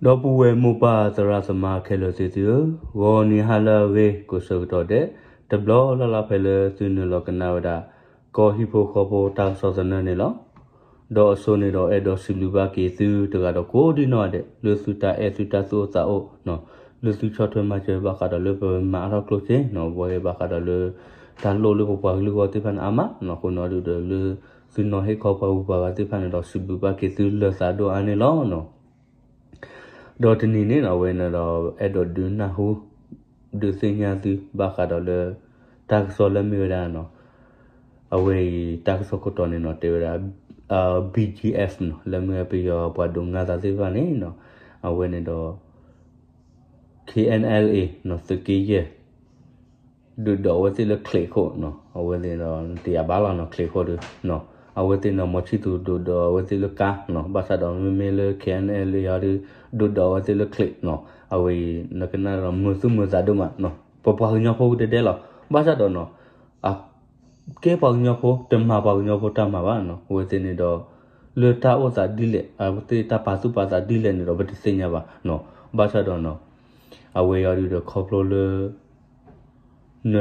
ဒီပုၢ်ဝဲၢ်မိၢ်ပၢ်သရၣ်သမါခဲလၢာ်သ့ၣ်သုဧၢ, ဂီၤနံၤဟါလၢအဂ့ၤ ကိးဆၢကတီၢ်ဒဲး တဘျီလၢ်လၢ်ဖဲလၢသုနုာ်လီၤကနၣ်ဝဲဒၣ် ကီၢ်ဟံၣ်ဖိဃီဖိတၢ်ကစီၣ်သနၢၣ်န့ၣ်လီၤ. ဒီးအစိန့ၣ်ဒီးအဲၣ်ဒိးစံးဘျုးဘၣ်က့ၤသုတဂၤဒီးကိးဒံနီၢ်ဂၤဒဲး လၢသုတၢ်အဲၣ်သုတၢ်သူၣ်အိၣ်သးအိၣ် လၢသုဆီၣ်ထွဲမၤစၢၤဘၣ်ဃးဒီးလၢပမၤအါထီၣ်ကျိၣ်စ့နီၤ ပဝဲဘၣ်ဃးဒီးလၢ တၢ်လိၣ်လၢပပှၤကလုာ်ဂီၢ်သ့ၣ်တဖၣ်န့ၣ်အါမးနီၤ အဃိန့ၣ်ဒုးဒီးလၢ သုနီၤဟ့ၣ်ခီပှၤဂုၤပှၤဂၤသ့ၣ်တဖၣ်န့ၣ်ဒီး စံးဘျုးဘၣ်က့ၤသုလၢာ်သးဒိၣ်အါန့ၣ်လီၤနီၤ. ဒီးတနံၤန့ၣ်နီၤ အဝဲန့ၣ်ဒီး အဲၣ်ဒိးဒုးနၢ်ဟူ ဒုးသ့ၣ်ညါသုဘၣ်ဃးဒီးလၢ တၢ်ကစီၣ်လၢမ့ၢ်ဝဲဒၣ်နီၤ အဝဲအံၤ တၢ်ကစီၣ်ခိၣ်တီန့ၣ်နီၤ တဲဝဲဒၣ် BGF နီၤ လၢမ့ၢ်ပယီၤပှၤဒိးငါသးသ့ၣ်တဖၣ်န့ၣ်နီၤ အဝဲန့ၣ်ဒီး KNLA နီၤ သုးက့ယဲၢ် ဒုးဒိးအဝဲသ့ၣ်လၢချံးခိၣ်နီၤ အဝဲသ့ၣ်ဒီး တယာ်ဘၣ်လီၤနီၤ ချံးခိၣ်ဒုး အဝဲသ့ၣ်နီၤ မီၤဆံၣ်သူၤဒုးဒိးအဝဲသ့ၣ်လၢကါနီၤ ဘၣ်ဆၣ်ဒီးမ့မ့ၢ်လၢ KNLA အံၤဒုး ဒုးဒိးအဝဲသ့ၣ်လၢချံးနီၤ အဝဲအံၤ နကနၣ်ဒီးမုာ်သူၣ်မုာ်သးဒိၣ်မးနီၤ ပပှၤကညီဖိကဒဲဒဲလီၤ ဘၣ်ဆၣ်ဒီးနီၤ အကဲပှၤကညီဖိ တမၤပှၤကညီဖိတၢ်မၤဘၣ်နီၤ အဝဲသ့ၣ်န့ၣ်ဒီး လၢတၢ်အိၣ်သးဒ်လဲၣ် အဝဲသ့ၣ်တၢ်ပာ်သူၣ်ပာ်သးဒ်လဲၣ်န့ၣ်ဒီး ပတသ့ၣ်ညါဘၣ်နီၤ ဘၣ်ဆၣ်ဒီးနီၤ အဝဲအံၤဒုးဒီးခီဖျိလၢ န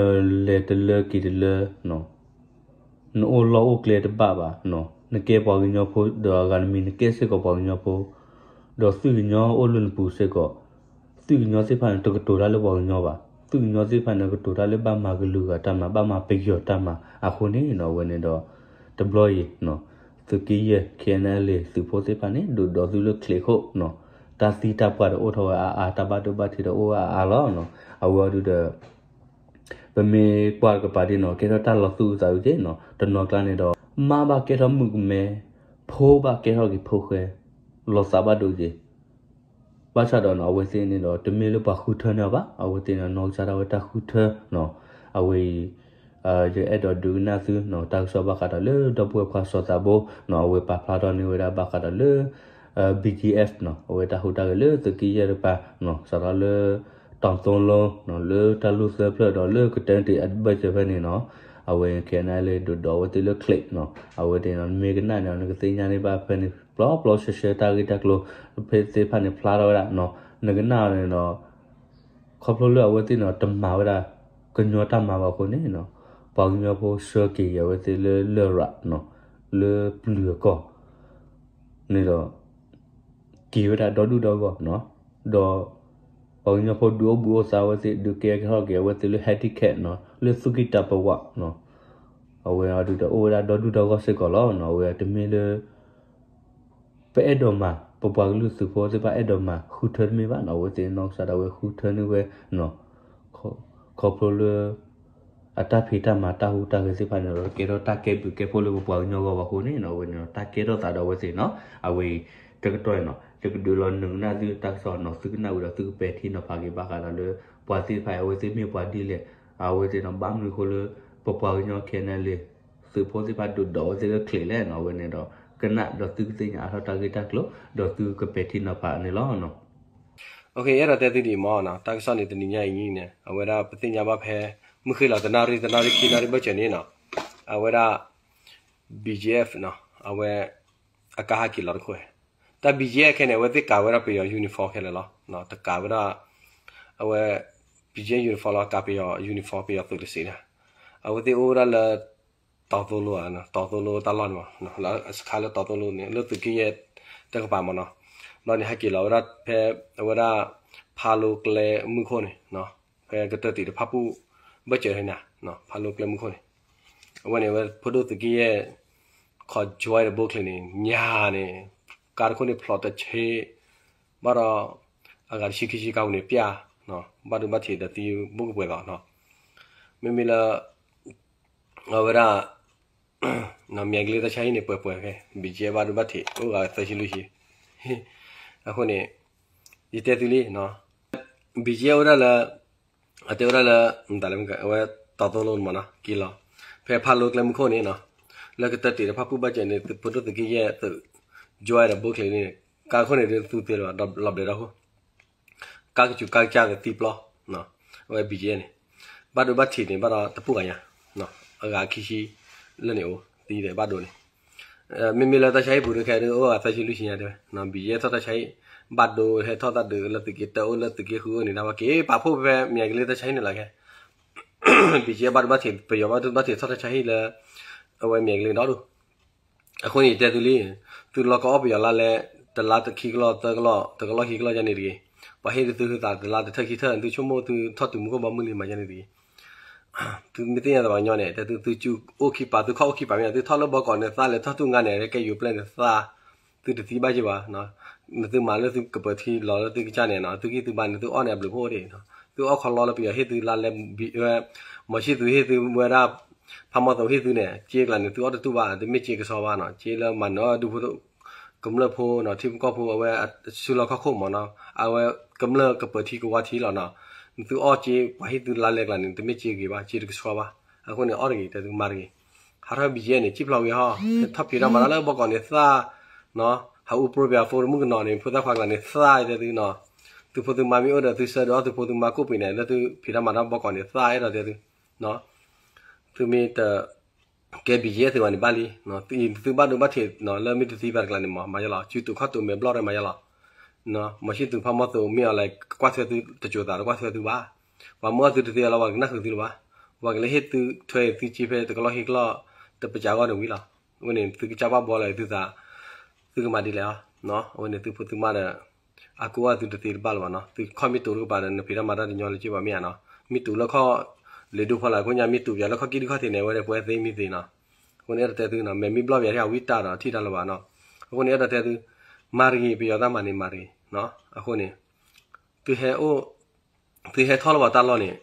လဲၤတလၢက့ၤတလၢ နအိၣ်လီၢ်အိၣ်ကျဲတဘၣ်ဘၣ်နီၤ နကဲပှၤကညီဖိဒီးအဂၤတမံၤ နကဲစ့ၢ်ကီးပှၤကညီဖိ ဒီးသုးကညီအိၣ်လၢနပူၤစ့ၢ်ကီး သုးကညီသ့ၣ်တဖၣ်န့ၣ် တကတိၤတၢ်လၢပှၤကညီဘၣ် သုးကညီသ့ၣ်တဖၣ်န့ၣ် ကတိၤတၢ်လၢဘၣ်မၤကလုာ်ဂၤတၢ်မၤ ဘၣ်မၤပယီၤတၢ်မၤ အဃိန့ၣ်နီၤ အဝဲန့ၣ်ဒီး တဘျီအံၤနီၤ သုးက့ယဲၢ် KNLA သုးဖိသ့ၣ်တဖၣ်န့ၣ် ဒုးဒိးသုလၢချံးခိၣ်နီၤ တၢ်သံတၢ်ပှၢ်ဒီးအိၣ်ထီၣ်ဝဲအါအါ တၢ်ဘၣ်ဒိဘၣ်ထံးဒီးအိၣ်ဝဲအါအါလီၤနီၤ အဝဲအံၤဒုးဒီး ပမ့ၢ်ကွၢ်တကပၤဒ်နီၤ ကဲထီၣ်တၢ်လီၤသူၣ်အုးသးအုးက့နီၤ တနီၤကျါန့ၣ်ဒီး မါဘၣ်ကဲထီၣ်မုၣ်ကမဲ ဖိဘၣ်ကဲထီၣ်က့ၤဖိဃဲ လီၤသးဘၣ်ဒိက့ၤ ဘၣ်ဆၣ်ဒီးနီၤ အဝဲသ့ၣ်န့ၣ်ဒီး တမ့ၢ်လၢပှၤဃုထၢန့ၢ်အီၤဘၣ် အဝဲသ့ၣ်န့ၣ် နီၢ်ကစၢ်ဒၣ်ဝဲတၢ်ဃုထၢနီၤ အဝဲအံၤ ယအဲၣ်ဒိးဒုးကနၣ်သုနီၤ တၢ်ကစီၣ်ဘၣ်ဃးဒီးလၢ ဒီပုၢ်ဝဲၢ်ခွါစီၤသးဘိနီၤ အဝဲပာ်ဖျါထီၣ်န့ၢ်ဝဲဒၣ်ဘၣ်ဃးဒီးလၢ BGF နီၤ အဝဲတၢ်ဟူးတၢ်ဂဲၤလၢသုးက့ယဲၢ်တကပၤနီၤ စးထီၣ်လၢ တီၤသိလိနီၤ လၢတၢ်လူၢ်သၢဖျၢၣ်ဒီးလၢကတၢၢ်တ့ၢ်အဘၢၣ်စၢၤဖဲန့ၣ်နီၤ အဝဲ KNLA ဒုးဒိးအဝဲသ့ၣ်လၢချံးနီၤ အဝဲသ့ၣ်နီၤ မ့ၢ်ကနၣ်န့ၣ် နကသ့ၣ်ညါန့ၢ်ဘၣ်ဖဲန့ၣ် ပျီပျီဆှဲဆှဲတၢ်ဂ့ၢ်တၢ်ကျိၤ ဖဲသ့ၣ်တဖၣ်န့ၣ်ဖျါထီၣ်ဝဲဒၣ်နီၤ နကနၣ်န့ၣ်ဒီး ခီဖျိလၢအဝဲသ့ၣ်န့ၣ် တမၤဝဲဒၣ် ကညီတၢ်မၤဘၣ်အဃိန့ၣ်နီၤ ပှၤကညီဖိဆှၢက့ၤအဝဲသ့ၣ်လၢလရာ်နီၤ လၢပျုၤအကီၢ်န့ၣ်ဒီး က့ၤဝဲဒၣ်ဒီဒူၣ်ဒီဂီၢ်နီၤ ဒီး ပှၤကညီဖိဒုးအိၣ်ဘှံးအိၣ်သါအဝဲသ့ၣ် ဒုးကဲထီၣ်က့ၤအဝဲသ့ၣ်လၢ handicap နီၤ လၢသူၣ်ကံၢ်တၢ်ပဝးနီၤ အဝဲအံၤဒုးဒီးအိၣ်ဝဲဒၣ်ဒီဒူၣ်ဒီဂီၢ်စ့ၢ်ကီးလီၤနီၤ အဝဲတမ့ၢ်လၢ ပအဲၣ်ဒိးမၤ ပပှၤကလုာ်သုးဖိသ့ၣ်တဖၣ်အဲၣ်ဒိးမၤ ဃုထၢတမ့ၢ်ဘၣ်နီၤ အဝဲသ့ၣ်နီၢ်ကစၢ်ဒၣ်ဝဲဃုထၢန့ၢ်ဝဲနီၤ ခီဖျိလၢ အတၢ်ဖံးတၢ်မၤတၢ်ဟူးတၢ်ဂဲၤသ့ၣ်တဖၣ်န့ၣ်ဒီး ကဲထီၣ်တၢ်ကဲဘျုးကဲဖှိၣ်လၢပပှၤကညီဂီၢ်ဘၣ်အဃိန့ၣ်နီၤ အဝဲန့ၣ်ဒီး တၢ်ကဲထီၣ်သးဒီးအဝဲသ့ၣ်နီၤ အဝဲအံၤ တကတီၢ်အံၤနီၤ ယကဒုးလီၤနုာ်ကနၣ်သုတၢ်ကစီၣ်နီၤ သုကနၣ်ဝံၤဒီးသုကပဲာ်ထံနီၤဖးက့ၤဘၣ်ဃးဒီးလၢ ပှၤသ့ၣ်တဖၣ်အံၤ အဝဲသ့ၣ်မ့ၢ်ပှၤဒ်လဲၣ် အဝဲသ့ၣ်နီၤ ဘၣ်မနုၤအဃိလၢ ပပှၤကညီ KNLA သုးဖိသ့ၣ်တဖၣ်ဒုးဒိးအဝဲသ့ၣ်လၢချံးလဲၣ်နီၤ အဝဲန့ၣ်ဒီး ကနၣ်ဒီးသုကသ့ၣ်ညါအါထီၣ်တၢ်ဂ့ၢ်တၢ်ကျိၤ ဒီးသုကပဲာ်ထံနီၤဖးန့ၣ်လီၤ. အဲၣ်ဒိးတဲသုဒ်အံၤမ့ၢ်နီၤ တၢ်ကစီၣ်န့ၣ်တနံၤညါအံၤန့ၣ် အဝဲဒၣ်ပသ့ၣ်ညါဘၣ်ဖဲ မုၢ်ဃ့ၢ်လီၤတနၣ်ရံၣ် တနၣ်ရံၣ်ခံနၣ်ရံၣ်ဘၢၣ်စၢၤန့ၣ်နီၤ အဝဲဒၣ် BGF နီၤ အဝဲ အကါဟဲက့ၤလီၤတခိၣ် တၢ် BGF ခဲန့ၣ် အဝဲသ့ၣ်ကၤဝဲဒၣ်ပယီၤ uniform ခဲလၢာ်လီၤ တကးဝဲဒၣ် အဝဲ BGF uniform လီၤ ကၤပယီၤ uniform ပယီၤသုးတစ့းန့ၣ် အဝဲသ့ၣ်အိၣ်ဝဲဒၣ်လၢ တီၤသိလိဧါ တီၤသိလိတၢ်လီၢ်န့ၣ်မ့ၢ် လၢစခါလၢတီၤသိလိန့ၣ် လၢသုးက့ယဲၢ်တကပၤမ့ၢ်နီၤ ဘျီန့ၣ်ဟဲက့ၤလီၤဝဲဒၣ်ဖဲ အဝဲဒၣ် ဖးလိကျဲမုၢ်ခိၣ်န့ၣ် ဖဲကတၢၢ်တံာ်တဖၣ်ပူၣ် ဘၢၣ်စၢၤန့ၣ် ဖးလိကျဲမုၢ်ခိၣ်န့ၣ် အဝဲန့ၣ် အဝဲဖိဒိၣ်သုးက့ယဲၢ် ခီ join ဒီးဘိချ့န့ၣ် ညါန့ၣ် ကါတခိၣ်န့ၣ်ဖျိးတဆ့ ဘၣ်ဒီး အဂၤတဆံခံဆံကါပူၤန့ၣ်ပျၢ် ဘၣ်ဒိဘၣ်ထံးဒီးသံဘိၣ်ကပှဲၤသီနီၤ မ့မ့ၢ်လၢ အဝဲဒၣ် မ့ၢ်ကလ့တၢ်ဆါဟံၣ်န့ၣ်ပှဲၤပှဲၤဖဲ BGF ဘၣ်ဒိဘၣ်ထံး အိၣ်ဂၤသၢဆံလွံၢ်ဆံ အဃိန့ၣ် ယတဲသုလံ BGF ဝဲဒၣ်လၢ အတဲဝဲဒၣ်လၢ မတၤလဲၣ် အဝဲတီၤသိလိမ့ၢ်နီၤ က့ၤလီၤ ဖဲဖးလိကျဲမုၢ်ခိၣ်န့ၣ်နီၤ လၢကတၢၢ်တံာ်တဖၣ်ပူၣ်ဘၢၣ်စၢၤန့ၣ် ဖိဒိၣ်သုးက့ယဲၢ်သုး join ဒီးဘိချ့န့ၣ် ကါခိၣ်န့ၣ်ဒုးသူသ့လီၤ လီၤဘျဲးဒီခိၣ် ကါကစူၤကါကစၢ်သံပျီ အဝဲ BGF န့ၣ် ဘၣ်ဒိဘၣ်ထံးန့ၣ် ဘၣ်ဒီးတပူၤဂၤညါ အဂၤခံဆံလၢန့ၣ်အိၣ်သံဒီးဘၣ်ဒိန့ၣ် မ့မ့ၢ်လၢတၢ်ဆါဟံၣ်ပူၤဒုးခဲဒုး အိၣ်အသၢဆံလွံၢ်ဆံညါတဲဝဲ, BGF ထီၣ်တၢ်ဆါဟံၣ်, ဘၣ်ဒိဟဲထီၣ်တၢ်ဒုးလၢသုးက့တၢအိၣ်လၢသုးက့ဃုအိၣ်န့ၣ် တၢ်ဝဲက့ၤပာ်ဖှိၣ်ဖဲမ့ၢ်ကလ့တၢ်ဆါဟံၣ်န့ၣ်လီၤခဲ. BGF ဘၣ်ဒိဘၣ်ထံး ပယီၤဘၣ်ဒိဘၣ်ထံးထီၣ်တၢ်ဆါဟံၣ်လၢ အဝဲမ့ၢ်ကလ့ဒီဒူၣ်. အဃိန့ၣ် ယတဲသုလံ, သုလီၢ်ကအီၣ်ပယီၤလါလဲ, တလါခံကလီၢ်သၢကလီၢ် တကလီၢ်ခံကလီၢ်ယါန့ၣ်တဂ့ၤ. ပှၤဟ့ၣ်သုသုသးတလါတထၢၣ်ခံထၢၣ် သုဆိကမိၣ်သုထီၣ်တုၤမူခိၣ်ဘီမုၢ်လံမးယါန့ၣ်တဂ့ၤ. သုမ့ၢ်သ့ၣ်ညါသးပှၤကညီန့ၣ် တဲသု သုစုအိၣ်ခံပာ် သုခီၣ်အိၣ်ခံပာ်မ့ၢ် သုထီၣ်လၢဘီကီးန့ၣ် သၣ်လဲၤထီၣ်တူၢ်ငါန့ၣ် ကဲယိၤပျဲၢ်န့ၣ်သၣ်, သုတသံဘၣ်က့ၤဘၣ်. နသုမၤလၢသုကပၢၤထံလီၤလၢသုကစၢ်န့ၣ်နီၤ သုဂံၢ်သုဘါန့ၣ် သုအီၣ်န့ၣ်အဘျုးဖှိၣ်ဒံး, သုအီၣ်ခီလီလၢပယီၤဟ့ၣ်သုလါလဲ, မီၤဆံၣ်သူၤဟ့ၣ်သုဝဲဒၣ်, ဖးမီၤသိးဟ့ၣ်သုန့ၣ် စ့ကျါန့ၣ် သုအီၣ်တတူၢ်ဘၣ် တမ့ၢ်စ့ကစီဘၣ်နီၤ စ့လၢမၤနၢၤဒူဖိ ကမျၢၢ်ဖိနီၤ ထံဖိကီၢ်ဖိ အဝဲစုလီၢ်ခီၣ်ခိၣ်မးနီၤ အဝဲကမျၢၢ်ကပၢၤထံကဝီၤထံလီၤနီၤ. နသုအီၣ်စ့ပှၤဟ့ၣ်သုလါလဲကျါန့ၣ် တမ့ၢ်စ့ဂ့ၤဘၣ် စ့တကဆှီဘၣ်. အဃိန့ၣ် အီၣ်တဂ့ၤ တဲသုမၤတဂ့ၤ. ဟးထီၣ် BGF န့ၣ် စံၣ်ဖျိးဝံၤဟီ ထီၣ်ဖံးတၢ်မၤတၢ်လၢဘီကီးန့ၣ်သၣ်နီၤ ဟးအူပြိပၠးဖိတမုၣ်ကနီၤန့ၣ် ဖိသၣ်ခွါကျါန့ၣ်သၣ်တဲသုနီၤ. သုဖိသုမါမ့ၢ်အိၣ်ဒီးသုဆၢဒုးအီၣ်သုဖိသုမါကိၣ်ပှ့ၤန့ၣ် လၢသုဖံးတၢ်မၤတၢ်ဘီကီးန့ၣ် သၣ်အဲၣ်ဒိးတဲသု သုမ့ၢ်တ ကဲ BGF သုဘၣ်န့ၣ်ဘၣ်လံ. သုဘၣ်ဒိဘၣ်ထံးလၢမ့ၢ်တသံဘၣ်တကျါန့ၣ်မး မၤယါလီၤ စုတူာ်ခီၣ်တူာ်မဲာ်ဘျီၣ်ရဲမၤယါလီၤ. မီၤဆံၣ်သူၤဖးမီၤသိးမ့ၢ်အီၤလဲၤကွၢ်ထွဲသုတစိၤသး တကွၢ်ထွဲသုဘၣ်. ပှၤမ့ၢ်အီၣ်သုတသ့အလီၤ ပှၤကနၣ်ဃုာ်သုလၢၤဘၣ်. ပှၤကလဲၤဟ့ၣ်သုထွဲအံၤသုစ့ဖဲတကလီၢ်ခံကလီၢ် တပစးဂီၢ်န့ၣ်ဝံၤလီၤ. အဃိန့ၣ် သုကစၢ်ဘၣ်ဘှီလီၤသုသး သုကမၤဒ်လဲၣ်အီၤ. အဝဲန့ၣ်သုဖိသုမါဒီး အကိးအီၣ်သုတသ့တဘၣ်လၢၤဘၣ်နီၤ သုခီၣ်မ့ၢ်တူာ်တကပၤဒီး နဖံးတၢ်မၤတၢ်တညီလၢၤက့ၤပှၤမ့ၢ်ဧါနီၤ မ့ၢ်တူာ်လၢခီၣ်လ့ၤဒိၣ်ဖီလာ် အဃိညါမ့ၢ်တူာ်ပၠးလၢခီၣ်ကံၢ်ဒုခီၣ်ထံးန့ၣ် အဝဲဒၣ်ပဝဲသ့မ့ၢ်သ့နီၤ. အဃိန့ၣ် အဲၣ်ဒိးတဲသုနီၤ မဲာ်မ့ၢ်ဘျီၣ်ပၠးထံၣ်အဝံတၢ်ဒီးထံၣ်တၢ်လၢၤဘၣ်နီၤ. အဃိန့ၣ် အဲၣ်ဒိးတဲသု မၤတဂ့ၤ ပယီၤတၢ်မၤန့ၣ်မၤတဂ့ၤ. အဃိန့ၣ် သုဟဲအိၣ် သုဟဲထီၣ်လၢပှၤတၢ်လီၢ်န့ၣ်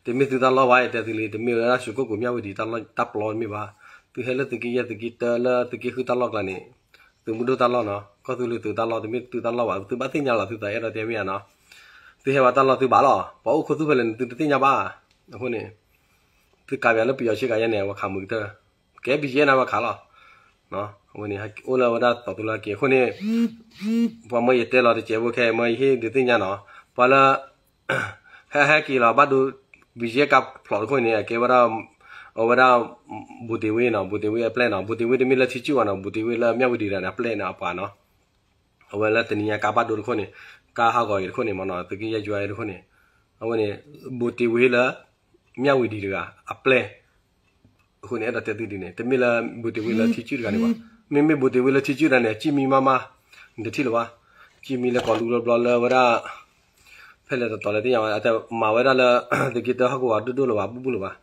တမ့ၢ်သုတၢ်လီၢ်ဘၣ် ယတဲသုလံ တမ့ၢ်ဝဲဒၣ်စူၤကိၣ်ကိၤမၠၣ်ဝတံၤတၢ်ပျီတမ့ၢ်ဘၣ်. သုဟဲလၢသုးက့ယဲၢ်သုးက့တၢ လၢသုးက့ဃုတၢ်လီၢ်ကျါန့ၣ် သုးမုၢ်ဒိၣ်တၢ်လီၢ်နီၤ ကီၢ်သူလ့ၤသုးတၢ်လီၢ် တမ့ၢ်သုတၢ်လီၢ်ဘၣ် သုဘၣ်သ့ၣ်ညါလီၤသုသး အဲၣ်ဒိးတဲမ့ၢ်ဧါနီၤ. သုဟဲပှၤတၢ်လီၢ်သုဘၣ်လီၤ ပှၤအိၣ်ခိၣ်သူဖဲလဲၣ်န့ၣ် သုတသ့ၣ်ညါဘၣ်. အဃိန့ၣ် သုကးပၠးလၢပယီၤဆ့ကၤယဲၢ်န့ၣ် ပှၤခးမုာ်ကတၢၢ် ကဲ BGF န့ၣ် ပှၤခးလီၤ. အဝဲန့ၣ် အိၣ်လၢဝဲဒၣ်သီသူလၢက့ၤ အဃိန့ၣ် ပှၤမၢယတဲလီၤတစဲးဖိခဲ မၢယဟ့ၣ်ဒုးသ့ၣ်ညါနီၤ ပှၤလၢ ဟဲဟဲက့ၤလီၤ ဘၣ်ဒိ BGF ကးဖျိးတခိၣ်န့ၣ် အကဲဝဲဒၣ် အဝဲဒၣ် ဘူးတ့ၤဝ့နီၤ ဘူးတ့ၤဝ့အပျဲၢ်နီၤ ဘူးတ့ၤဝ့တမ့ၢ်လၢထံကၠူၣ်ဘၣ်နီၤ ဘူးတ့ၤဝ့လၢမၠၣ်ဝတံၤတဂၤန့ၣ် အပျဲၢ်န့ၣ်အပှၤနီၤ. အဝဲလၢတနံၤညါကါဘၣ်ဒိတခိၣ်န့ၣ် ကါဟးဂီၤအံၤတခိၣ်န့ၣ်မ့ၢ်နီၤ သုးက့ယဲၢ်ယွၤအံၤတခိၣ်န့ၣ် အဝဲန့ၣ် ဘူးတ့ၤဝ့လၢ မၠၣ်ဝတံၤတဂၤ အပျဲၢ် အဃိန့ၣ် အဲၣ်ဒိးတဲသုဒ်န့ၣ် တမ့ၢ်လၢဘူးတ့ၤဝ့လၢထံကၠူၣ်တဂၤန့ၣ်ဘၣ်. မ့မ့ၢ်ဘူးတ့ၤဝ့လၢထံကၠူၣ်တဂၤန့ၣ် ကံၣ်မံမးမး နတထံၣ်လၢၤဘၣ်. ကံၣ်မံလၢကီၢ်လူဘျီဘျီလၢဝဲဒၣ် ဖဲလဲၣ်တတီၤလဲၣ်သ့ၣ်ညါဝဲ အတမၤဝဲဒၣ်လၢ သုးက့တၢဟီၣ်ကဝီၤဒိၣ်ဒိၣ်လၢၤဘၣ် ဘူၣ်ဘူၣ်လၢၤဘၣ်.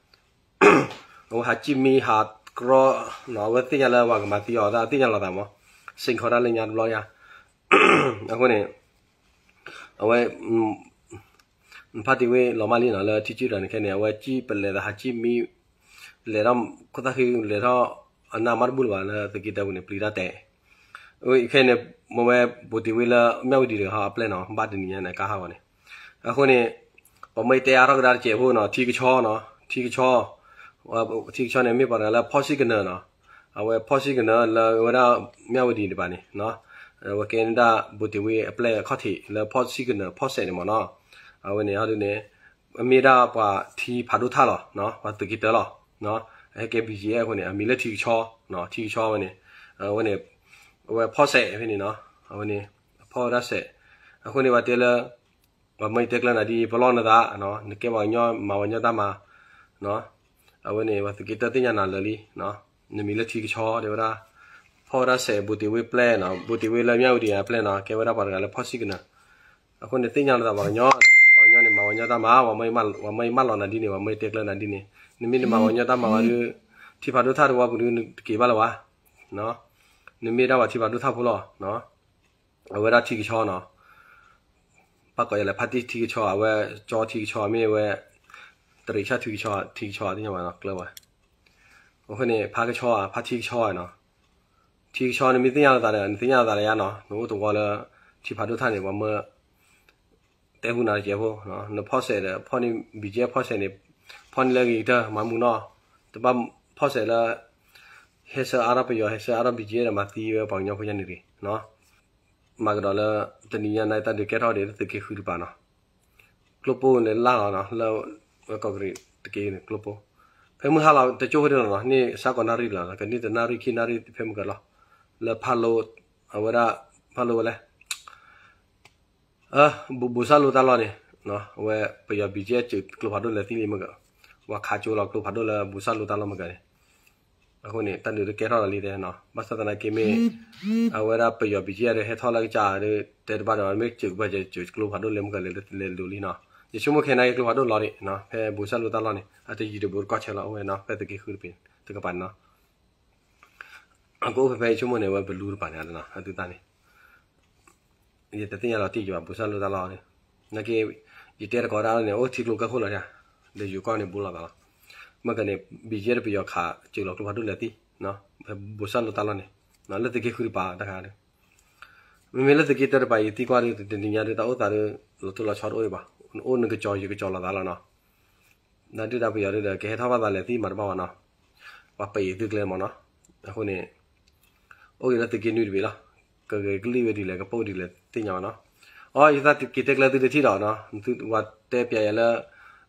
အဝဲဟးကံၣ်မံဟးကြီ အဝဲသ့ၣ်ညါလၢပှၤကမၤသံအီၤသးသ့ၣ်ညါလီၤသးမး စ့ၢ်ကီးတၢ်လၢညါတဘျီညါ အဃိန့ၣ် အဝဲ ဖါတံၢ်ဝ့လီၤမၢ်လံနီၤ လၢထံကၠူၣ်တဂၤန့ၣ်ခဲန့ၣ် အဝဲကံၣ်ပလဲၤသးဟးကံၣ်မံ လဲၤထီၣ်ခိၣ်သၣ်ဃံ လဲၤထီၣ်အနၢ်မးတဘူၣ်လၢၤဘၣ်လၢသုးက့တၢပူၤန့ၣ် ပျံၤတၢ်တဲာ် ခဲန့ၣ် မ့ၢ်ဝဲဘူးတ့ၤဝ့လၢမၠၣ်ဝတံၤတဂၤဟီအပျဲၢ်နီၤ ဘၣ်တနံၤညါန့ၣ် ကါဟးဂီၤန့ၣ် အဃိန့ၣ် ပှၤမၢယတဲအါထီၣ်ကဒါတစဲးဖိနီၤ ထံကဆီနီၤ ထံကဆီ ထံကဆီန့ၣ် မ့ၢ်ပှၤတဂၤလၢဖီၣ်စံၣ်ကနၢၤနီၤ အဝဲဖီၣ်စံၣ်ကနၢၤလၢဝဲဒၣ်မၠၣ်ဝတံၤတပၤန့ၣ် အဝဲကဲဒၣ်ဘူးတ့ၤဝ့အပျဲၢ်အခီၣ်ထံးလၢဖီၣ်စံၣ်ကနၢၤဖီၣ်စဲးန့ၣ်မ့ၢ်နီၤ အဝဲန့ၣ်ဟီဒုန့ၣ် အမ့ၢ်ဒၣ်ပှၤထံဖးဒိၣ်ထၣ်လီၤ ပှၤသုးက့တၢလီၤ ဟဲကဲ ဘံၣ်ကၠံၣ်အဲၣ် အဃိန့ၣ် အမံၤလၢထံကဆီ ထံကဆီဝဲန့ၣ် အဝဲန့ၣ် အဝဲဖီၣ်စဲးဖဲန့ၣ်နီၤ အဝဲန့ၣ် ဖီၣ်ဝဲဒၣ်စဲး အဃိန့ၣ်ပှၤတဲလၢ ပှၤမၢယတဲကျၢနၤဒ်အံၤ ပလီၢ်နသး နကဲပှၤကညီမၤပှၤကညီတၢ်မၤ အဝဲန့ၣ် ပှၤသုးက့တၢသ့ၣ်ညါနၤလၢာ်လံ နမံၤလၢထံကဆီတဲဝဲဒၣ် ဖီၣ်ဝဲဒၣ်စဲး ဘူးတ့ၤဝ့ပျဲၢ်နီၤ ဘူးတ့ၤဝ့လၢမၠၣ်ဝတံၤအပျဲၢ်နီၤ ကဲဝဲဒၣ်ပှၤတဂၤလၢဖီၣ်စံၣ်ကနၢၤ အဃိန့ၣ်သ့ၣ်ညါလီၤသးပှၤကညီ ပှၤကညီန့ၣ် မၤပှၤကညီတၢ်မၤ ပှၤမၢယမၢလီၤနၤဒ်န့ၣ် ပှၤမၢယတဲကျၢနၤဒ်န့ၣ် နမ့ၢ်တမၤပှၤကညီတၢ်မၤဘၣ်ဒီး ထံဖးဒိၣ်ထၣ်တဝီပူၤဒီးနတက့ၤဘၣ်လၢၤဘၣ် နမ့ၢ်ဒၣ်ပှၤထံဖးဒိၣ်ထၣ်ဖိလီၤ အဝဲဒၣ်ထံကဆီနီၤ ဘၣ်ကိးယၤလဲၣ် ဖါတံၢ်ထံကဆီ အဝဲကၠီထံကဆီ မ့ၢ်ဝဲ တရံးဆၣ်ထံကဆီ ထံကဆီသ့ၣ်ညါဘၣ်နီၤ ကျၢၤဘၣ် အဃိန့ၣ် ဖါကဆီ ဖါထံကဆီနီၤ ထံကဆီနမ့ၢ်သ့ၣ်ညါလီၤသးဒီး နသ့ၣ်ညါလီၤသးလၢယါနီၤ နအိၣ်တဝီလၢ ထံဖးဒိၣ်ထၣ်န့ၣ် ပှၤမၢ တဲဟူနၤတကဲးဖိ နဖီၣ်စဲးဒီး ဖီၣ်န့ၢ် ဘံၣ်ကၠံၣ်ဖီၣ်စဲးန့ၣ် ဖီၣ်န့ၢ်လၢအဂ့ၤကတၢၢ် မၤမုာ်နီၤ တဘၣ်ဖီၣ်စဲးလၢ ဟဲဆၢအါထီၣ်ပယီၤ ဟဲဆၢအါထီၣ် ဘံၣ်ကၠံၣ်ဒီး မၤသံဝဲပှၤကညီဖိယါန့ၣ်တဂ့ၤ မၤကဒီးလၢ တနံၤညါန့ၣ် တၢ်ဒုးကဲထီၣ်ဒံးလၢသုးက့ဃုတပၤနီၤ ကျိပိၢ်န့ၣ်လၢ်လီၤနီၤ လၢကီၢ်ကရံၣ်တက့ၢ်န့ၣ် ကျိပိၢ် ဖဲမုၢ်ဟါလီၤ တကၠိၢ်ဃီဒ်နီၤ န့ၢ်စါကိးနၣ်ရံၣ်လီၤ ကန့ၢ်တနၣ်ရံၣ်ခံနၣ်ရံၣ်ဖဲမုၢ်ကလီၤ လၢဖးလိ အဝဲဒၣ် ဖးလိဝဲလဲၣ် ဘူးစၢ်လိတၢ်လီၢ်န့ၣ် အဝဲပယီၤ ဘံၣ်ကၠ့ စၢၤကျိဖးဒိၣ်လဲၤသံလံမ့ၢ်က ပှၤခးကၠိလီၤကျိဖးဒိၣ်လၢဘူးစၢ်လိတၢ်လီၢ်မ့ၢ်ကန့ၣ် အဃိန့ၣ် တၢ်ဒုးတကဲထီၣ်လီၤလံတဲနီၤ ဘၣ်ဆၣ်သနာ်က့မ့ၢ် အဝဲဒၣ်ပယီၤ ဘံၣ်ကၠ့ ဒီးဟဲထီၣ်လၢကစၢ်ဒီး တဲတဘၣ်ဒီးမ့ၢ်စၢၤဘၣ်စၢၤကျိဖးဒိၣ်လဲၤမ့ၢ်ကလဲၤလဲၤဒိးလံနီၤ ယဆိကမိၣ်ခဲအံၤန့ၣ် ကျိဖးဒိၣ်လီၤဒံး ဖဲဘူးစၢ်လိတၢ်လီၢ်န့ၣ် အတယံၤတဘူးတကီၢ်ဆၢလီၤ အိၣ်ဝဲနီၤ ဖဲသုးက့ဃုတဘ့ၣ်တကပၤန့ၣ်နီၤ အကအိၣ်ဖဲဖဲယဆိကမိၣ်န့ၣ် အဝဲဘလူးတပၤန့ၣ်နီၤ အသုသၣ်န့ၣ် ယတသ့ၣ်ညါလီၤတံၢ်ယဘၣ် ဘူးစၢ်လိတၢ်လီၢ်န့ၣ် နာ်က့ ယတဲတကိးဒၣ်န့ၣ် အိၣ်ထံကျိကၢၢ်ခိၣ်လီၤ ဒီးယိၤကီၢ်န့ၣ်ဘူးလိာ်သးလီၤ မ့ၢ်ကန့ၣ် ဘံၣ်ကၠ့ ဒီးပယီၤခးစၢၤလီၤကျိဖးဒိၣ်လဲၤသံ ဖဲဘူးစၢ်လိတၢ်လီၢ်န့ၣ် လၢသုးက့ဃုတပၤတခါဒီး မ့မ့ၢ်လၢသုးက့တၢတပၤ ယသံကွၢ်ဒီး တနံၤညါဒီးတၢ်အိၣ်သးဒီး လီၤတိၢ်လီၤဆီတအိၣ်ဒံးဘၣ် အိၣ်နကစီၤယကစီၤလိာ်သးလီၤနီၤ ဒုၣ်ဒါပယီၤဒီး ကဟဲထီၣ်ဘၣ်သးလဲၤသံမးတဘၣ်ဘၣ်နီၤ ပှၤပာ်အံၤသုကျဲမးနီၤ အဃိန့ၣ် အိၣ်ဂ့ၤလၢသုးက့နွံတဘ့ၣ်လီၤ ကဂဲၤကလံၣ်ဝဲဒ်လဲၣ် ကပိၣ်ဒ်လဲၣ်သ့ၣ်ညါဘၣ်နီၤ အီ ယသးက့ၤတဲကျဲသုတထံၣ်ဒီးနီၤ ဝၤတဲပျးယၤလၢ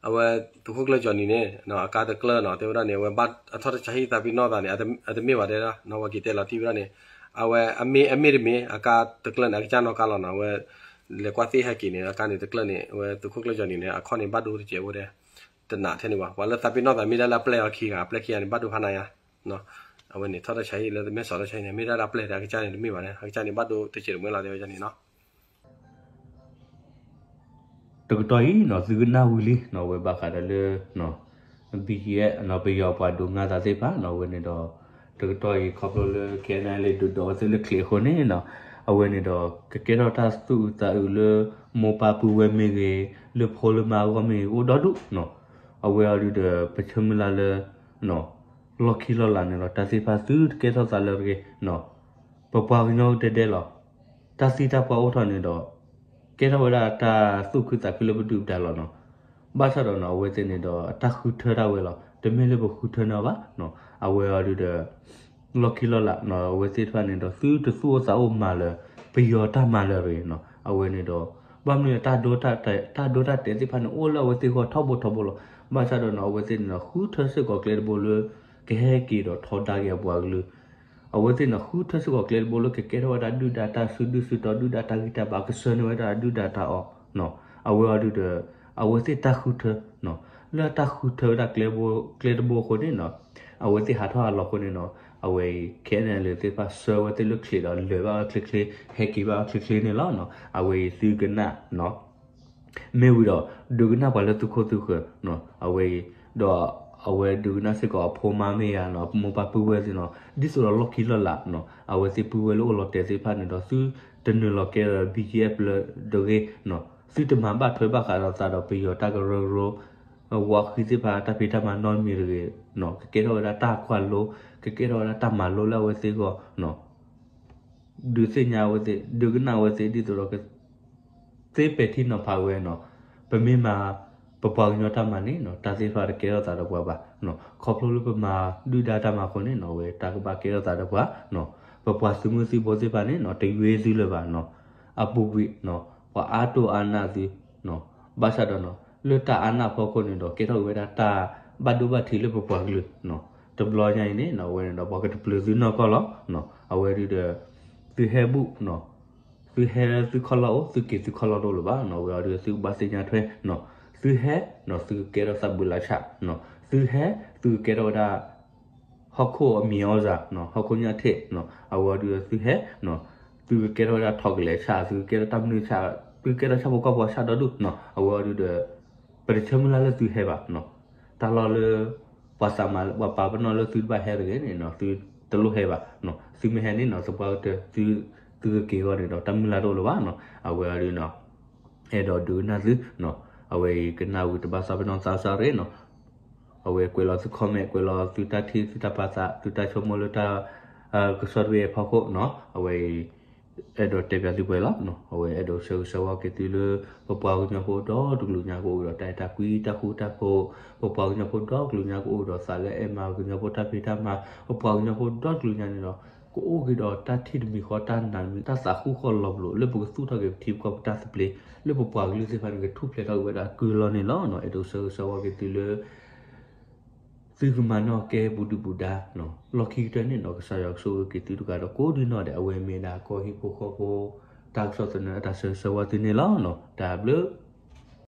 အဝဲသုးခိၣ်ကျၢၢ်ကၠီၣ်နံၤန့ၣ် အကါတကျၢၢ်နီၤ တဲဝဲဒၣ်န့ၣ် အဝဲဘၣ်အထီၣ်တၢ်ဆါဟံၣ်သးပ့ၤနီၣ်သးန့ၣ် အတမ့ၢ်ဘၣ်တဲဒၣ်နီၤ ဝၤက့ၤတဲလီၤတံၢ်ဝဲဒၣ်န့ၣ် အဝဲအမ့ၢ်အမ့ၢ်တမ့ၢ် အကါတကျၢၢ်န့ၣ် အကစၢ်နီၣ်ကါလီၤနီၤ အဝဲ လဲၤကွၢ်သ့ၣ်ဟဲက့ၤန့ၣ် အကါန့ၣ်တကျၢၢ်န့ၣ် အဝဲသုးခိၣ်ကျၢၢ်ကၠီၣ်နံၤန့ၣ် အခီၣ်န့ၣ်ဘၣ်ဒိတစဲးဖိဒီး တနာ်ထဲန့ၣ်ဘၣ် ပှၤလၢသးပ့ၤနီၣ်သးမ့ၢ်ဒၣ်လၢအပျဲၢ်အီၤခံဂၤ အပျဲၢ်ခံဂၤန့ၣ် ဘၣ်ဒိဖးနါယါ အဝဲန့ၣ် ထီၣ်တၢ်ဆါဟံၣ်လၢမဲာ်စီၤတၢ်ဆါဟံၣ်န့ၣ် မ့ၢ်ဒၣ်လၢအပျဲၢ်ဒီး အကစၢ်န့ၣ်တမ့ၢ်ဘၣ်န့ၣ် အကစၢ်န့ၣ်ဘၣ်ဒိတစဲးတမှဲလီၤတဲဝဲန့ၣ်နီၤ တကတီၢ်အံၤနီၤ သုကနၣ်ဝံၤလံနီၤ အဝဲဘၣ်ဃးဒီးလၢ ဘံၣ်ကၠ့နီၤ ပယီၤပှၤဒိးငါသးသ့ၣ်တဖၣ်နီၤ အဝဲန့ၣ်ဒီး တကတီၢ်အံၤခီဖျိလၢ ခဲအံၤန့ၣ် လဲၤဒုးဒိးဝဲသ့ၣ်လၢချံးအဃိန့ၣ်နီၤ အဝဲန့ၣ်ဒီး ကကဲထီၣ်တၢ်သူၣ်အုးသးအုးလၢ မိၢ်ပၢ်ပုၢ်ဝဲၢ်မ့ၢ်ဂ့ၤ လၢဖိလၢမါအဂီၢ်မ့ၢ်ဂ့ၤ အိၣ်ဒီဒူၣ်နီၤ အဝဲအံၤဒုးဒီး ပဆၢမုၢ်လၢ်လၢ လီၢ်ခံလီၢ်လၤန့ၣ်ဒီး တၢ်သ့ၣ်တဖၣ်သုတကဲထီၣ်သးလၢတဂ့ၤ ပပှၤကညီတဲဒဲလီၤ တၢ်သံတၢ်ပှၢ်အိၣ်ထီၣ်န့ၣ်ဒီး ကဲထီၣ်ဝဲဒၣ်တၢ်သူၣ်ခုသးခုလၢပဒုၣ်ပဒါလီၤနီၤ ဘၣ်ဆၣ်ဒီးနီၤ အဝဲသ့ၣ်န့ၣ်ဒီး တၢ်ဃုထၢတၢ်ဝဲလီၤ တမ့ၢ်လၢပဃုထၢန့ၢ်အီၤဘၣ်နီၤ အဝဲအံၤဒုးဒီး လီၢ်ခံလီၢ်လၤနီၤ အဝဲသ့ၣ်တဖၣ်န့ၣ်ဒီး သုတသူၣ်အိၣ်သးအိၣ်မၤလၢၤ ပယီၤတၢ်မၤလၢၤတဂ့ၤနီၤ အဝဲန့ၣ်ဒီး ဘၣ်မနုၤလဲၣ် တၢ်ဒိတၢ်တဲာ်သ့ၣ်တဖၣ်န့ၣ် အိၣ်လၢအဝဲသ့ၣ်အဂီၢ်ထီဘိထီဘိလီၤ ဘၣ်ဆၣ်ဒီးနီၤ အဝဲသ့ၣ်န့ၣ်ဒီး ဃုထၢစ့ၢ်ကီးကျဲတဘိလၢ ကဟဲက့ၤဒီးထီဒါက့ၤအပှၤကလုာ် အဝဲသ့ၣ်န့ၣ် ဃုထၢစ့ၢ်ကီးကျဲတဘိလၢကကဲထီၣ်ဝဲဒၣ်ဒုၣ်ဒါတၢ်စုဒုၣ်စုတီၤ ဒုၣ်ဒါတၢ်ဂံၢ်တၢ်ဘါ ကဆှၢန့ၢ်ဝဲဒၣ်ဒုၣ်ဒါတၢ်အီၣ်နီၤ အဝဲအံၤဒုးဒီး အဝဲသ့ၣ်တၢ်ဃုထၢနီၤ လၢတၢ်ဃုထၢဝဲဒၣ်ကျဲတဘိ ကျဲတဘိအဃိန့ၣ်နီၤ အဝဲသ့ၣ်ဟးထီၣ်ဟးလီၤအဃိန့ၣ်နီၤ အဝဲအံၤ ခဲအံၤန့ၣ် လၢသ့ၣ်တဖၣ်ဆှၢဝဲသ့ၣ်လၢချံးဒီး လဲၤဘၣ်ဝဲချ့ချ့ ဟဲက့ၤဘၣ်ဝဲချ့ချ့န့ၣ်လီၤနီၤ အဝဲအံၤသုကနၣ်နီၤ မ့ၢ်ဝံၤဒီး ဒုးကနၣ်ပှၤလၢသုခိၣ်သုဃၢၤနီၤ အဝဲအံၤ ဒီးအဝဲဒုးကနၣ်စ့ၢ်ကီးအဖိမါမ့ၢ်ဧါနီၤ မိၢ်ပၢ်ပုၢ်ဝဲၢ်သ့ၣ်နီၤ ဒ်သိးဒီးလီၢ်ခံလီၢ်လၤနီၤ အဝဲသ့ၣ်ပုၢ်ဝဲၢ်လၢအိၣ်လီၤတဲာ်သ့ၣ်တဖၣ်န့ၣ်ဒီး သုတနုာ်လီၤကဲဒီး ဘံၣ်ကၠ့ ပျၢၤတဂ့ၤနီၤ သုတမၤဘၣ်ထွဲဘၣ်ဃးဒီးသးဒီးပယီၤတၢ်ကရၢကရိ ဝီဃံသ့ၣ်တဖၣ်တၢ်ဖံးတၢ်မၤနီတမံၤတဂ့ၤနီၤ ကကဲထီၣ်ဝဲဒၣ်တၢ်ကွၢ်လိ ကကဲထီၣ်ဝဲဒၣ်တၢ်မၤလိလၢအဝဲသ့ၣ်အဂီၢ်နီၤ ဒုးသ့ၣ်ညါအဝဲသ့ၣ် ဒုးကနၣ်အဝဲသ့ၣ်ဒ်သိးဒီး သ့ပဲာ်ထံနီၤဖးဝဲနီၤ ပမ့ၢ်မၤ ပပှၤကညီတၢ်မၤန့ၣ်နီၤ တၢ်သ့ၣ်တဖၣ်တကဲထီၣ်သးဒီးပှၤဘၣ်နီၤ ခီဖျိလၢပမၤဒုၣ်ဒါတၢ်မၤအဃိန့ၣ်နီၤ အဝဲတၢ်ကဘၣ်ကဲထီၣ်သးဒီးပှၤနီၤ ပပှၤသုးမုၢ်သံၣ်ဘိသ့ၣ်တဖၣ်န့ၣ်နီၤ တယွ့သုလၢၤဘၣ်နီၤ အပူၤကွံာ်နီၤ ပှၤအါတိၢ်အါနးသုနီၤ ဘၣ်ဆၣ်ဒီးနီၤ လၢတၢ်အါနးဖီခိၣ်န့ၣ်ဒီး ကဲထီၣ်က့ၤဝဲဒၣ်တၢ်ဘၣ်ဒိဘၣ်ထံးလၢပပှၤကလုာ်နီၤ တဘျီညါအံၤန့ၣ်နီၤ အဝဲန့ၣ်ဒီး ပှၤကတပျုာ်သုနီၢ်ကီၢ်လီၤနီၤ အဝဲဒုးဒီး သုဟဲဘူၣ်နီၤ သုဟဲသုခီၣ်လီၢ်အိၣ် သုက့ၤသုခီၣ်လီၢ်တအိၣ်လၢၤဘၣ်နီၤ အဝဲအံၤဒုးသုကဘၣ်သ့ၣ်ညါထွဲနီၤ သုဟဲနီၤ သုကကဲထီၣ်သးဘုးလါဆၣ်နီၤ သုဟဲ သုကကဲထီၣ်ဝဲဒၣ် ဟီၣ်ခိၣ်အမံၤအီၣ်စၢ်နီၤ ဟီၣ်ခိၣ်ညၣ်ထ့ၣ်နီၤ အဝဲအံၤဒုးသုဟဲနီၤ သုကကဲထီၣ်ဝဲဒၣ်ထိးကလဲၤဆၣ် သုကကဲထီၣ်တၢ်မနုၤဆၣ် သုကကဲထီၣ်ဆၣ်ဖိကီၢ်ဖိဆၣ်ဒီဒူၣ်နီၤ အဝဲအံၤဒုးဒီး ပတဆၢမုၢ်လၢ်လၢသုဟဲဘၣ်နီၤ တၢ်လီၢ်လၢ ပှၤသးမၤ ပှၤပာ်ပနီၣ်လၢသုတဘၣ်ဟဲတဂ့ၤန့ၣ်နီၤ သုတလိၣ်ဟဲဘၣ်နီၤ သုမ့ၢ်ဟဲန့ၣ်နီၤ သပှၢ်ကတၢၢ် သုကက့ၤအဂီၢ်န့ၣ်ဒီး တၢ်မုၢ်လၢ်တအိၣ်လၢၤဘၣ်နီၤ အဝဲအံၤဒုးနီၤ အဲၣ်ဒိးဒုးကနၣ်သုနီၤ အဝဲအံၤကနၣ်ဝံၤတဘၣ်သးပ့ၤနီၣ်သးစၢ်ရ့ၣ်နီၤ အဝဲကွဲးလီၤသု comment ကွဲးလီၤသုတၢ်ထံၣ်သုတၢ်ပာ်သး သုတၢ်ဆိကမိၣ်လၢတၢ် ကစီၣ်တဘ့ၣ်အဖီခိၣ်နီၤ အဝဲအံၤ အဲၣ်ဒိးတဲပၠးသုပှဲၤလီၤနီၤ အဝဲအဲၣ်ဒိးဆၢဂ့ၤဆၢဝါက့ၤသုလၢ ပပှၤကညီဖိဒီတကလုာ်ညါကအိၣ်ဒီးတၢ်အဲၣ်တၢ်ကွံတၢ်ဃူတၢ်ဖိး ပပှၤကညီဖိဒီတကလုာ်ညါကအိၣ်ဒီးသးလၢအဲၣ်မၤကညီဖိတၢ်ဖံးတၢ်မၤ ပပှၤကညီဖိဒီတကလုာ်ညါန့ၣ်ဒီး ကအိၣ်က့ၤဒီးတၢ်ထံၣ်တမံၤဃီတၢ်နးတမံၤ တၢ်သးဃူဃီလီၤပလိာ် လၢပကသူၣ်ထီၣ်က့ၤပထံပကီၢ်ပတၢ်သဘျ့ လၢပပှၤကလုာ်သ့ၣ်တဖၣ်န့ၣ် ကထူၣ်ဖျဲးထီၣ်က့ၤဝဲဒၣ်ကုၢ်လီၤန့ၣ်လီၤနီၤ အဲၣ်ဒိးဆၢဂ့ၤဆၢဝါက့ၤသုလၢ သုကမၤနီၣ်ကဲဘူးဒုၣ်ဘူးဒါ, လီၢ်ခံကတၢၢ်န့ၣ်ဒီး ကစၢ်ယွၤကဆိၣ်ဂ့ၤက့ၤသုတဂၤဒီးကိးဒုနီၢ်ဒဲး, အဝဲမ့ၢ်ဒၣ်ကီၢ်ဟံၣ်ဖိဃီဖိ တၢ်ကစီၣ်သနၢၣ်အတၢ်ဆၢဂ့ၤဆၢဝါသုန့ၣ်လီၤ. တၢ်ဘျုး